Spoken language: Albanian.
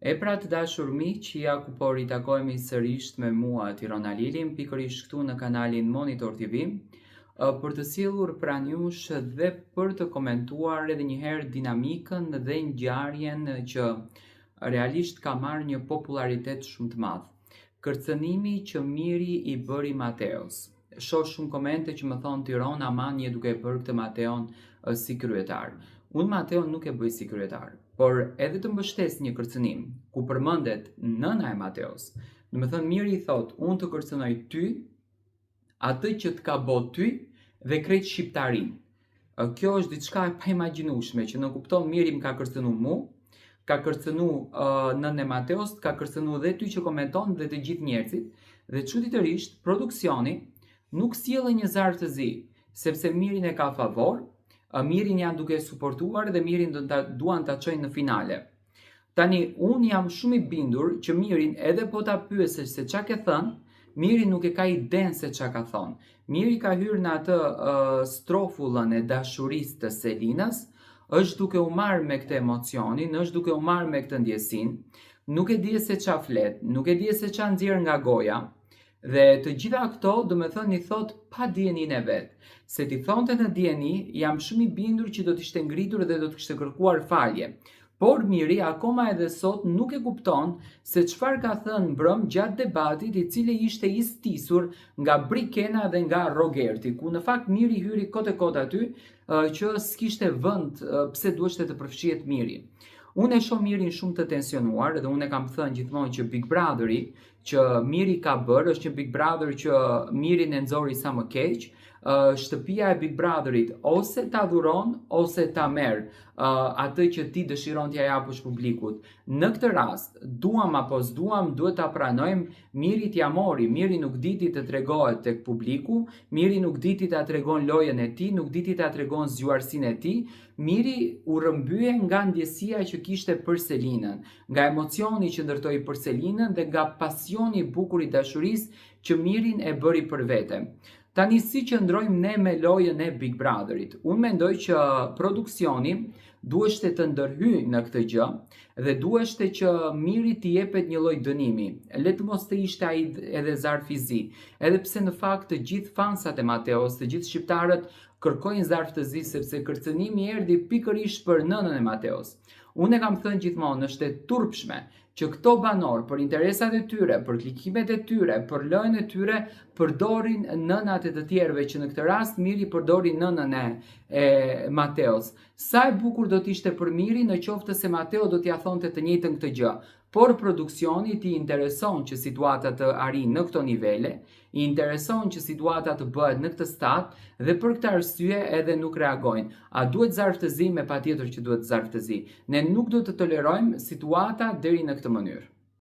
E pra të dashur miq, ja ku po ritakohemi sërisht me mua Tiron Halilin, pikërisht këtu në kanalin Monitor TV, për të sjellur pranë jush dhe për të komentuar edhe një herë dinamikën dhe ngjarjen që realisht ka marrë një popullaritet shumë të madh. Kërcënimi që Miri i bëri Mateos. Shoh shumë komente që më thonë Tiron aman je duke e bërë këtë Mateon si kryetar. Unë Mateon nuk e bëj si kryetar, por edhe të mbështes një kërcënim ku përmendet nëna e Mateos. Domethënë Miri i thotë, unë të kërcënoj ty, atë që të ka bo ty dhe krejt shqiptarinë. Kjo është diçka e paimagjinueshme që nënkupton Miri më ka kërcënu mu, ka kërcënu uh, nënën e Mateos, ka kërcënu dhe ty që komenton dhe të gjithë njerëzit dhe çuditërisht produksioni nuk sjell një zarf të zi, sepse Mirin e ka favor, Mirin janë duke suportuar dhe Mirin do ta duan ta çojnë në finale. Tani unë jam shumë i bindur që Mirin edhe po ta pyesësh se ça ke thënë, Miri nuk e ka idenë se ça ka thonë. Miri ka hyrë në atë uh, strofullën e dashurisë të Selinës, është duke u marrë me këtë emocionin, është duke u marrë me këtë ndjesinë, nuk e di se ça flet, nuk e di se ça nxjerr nga goja, Dhe të gjitha këto, domethënë i thotë pa dijeninë e vet. Se t'i thonte në dijeni, jam shumë i bindur që do të ishte ngritur dhe do të kishte kërkuar falje. Por Miri akoma edhe sot nuk e kupton se çfarë ka thënë mbrëmë gjatë debatit i cili ishte i stisur nga Brikena dhe nga Rogerti, ku në fakt Miri hyri kot e kot aty që s'kishte vend pse duheshte të përfshihet Miri. Unë e shoh Mirin shumë të tensionuar dhe unë e kam thënë gjithmonë që Big Brotheri që Miri ka bërë, është një Big Brother që Mirin e nxori sa më keq, shtëpia e Big Brotherit ose ta dhuron ose ta merr atë që ti dëshiron t'ia japësh publikut. Në këtë rast, duam apo s'duam, duhet ta pranojmë, Mirit ia mori, Miri nuk diti të tregohet tek publiku, Miri nuk diti ta tregon lojën e tij, nuk diti ta tregon zgjuarsinë e tij, Miri u rrëmbye nga ndjesia që kishte për Selinën. Nga emocioni që ndërtoi për Selinën dhe nga pasioni i bukur i dashurisë që Mirin e bëri për vete. Tani si qëndrojmë ne me lojën e Big Brotherit? Unë mendoj që produksioni duheshte të ndërhyjë në këtë gjë dhe duheshte që Mirit t'i jepet një lloj dënimi. Le të mos të ishte ai edhe zarf i zi. Edhe pse në fakt të gjithë fansat e Mateos, të gjithë shqiptarët kërkojnë zarf të zi sepse kërcënimi erdhi pikërisht për nënën e Mateos. Unë e kam thënë gjithmonë, është e turpshme që këto banorë për interesat e tyre, për klikimet e tyre, për lojën e tyre, përdorin nënat e të tjerëve që në këtë rast Miri përdori nënën e, e Mateos. Sa e bukur do të ishte për Mirin në qoftë se Mateo do t'ia thonte të njëjtën këtë gjë. Por produksionit i intereson që situata të arrijë në këto nivele, i intereson që situata të bëhet në këtë stad dhe për këtë arsye edhe nuk reagojnë. A duhet zarf të zi? Me patjetër që duhet zarf të zi. Ne nuk do të tolerojmë situata deri në këtë mënyrë.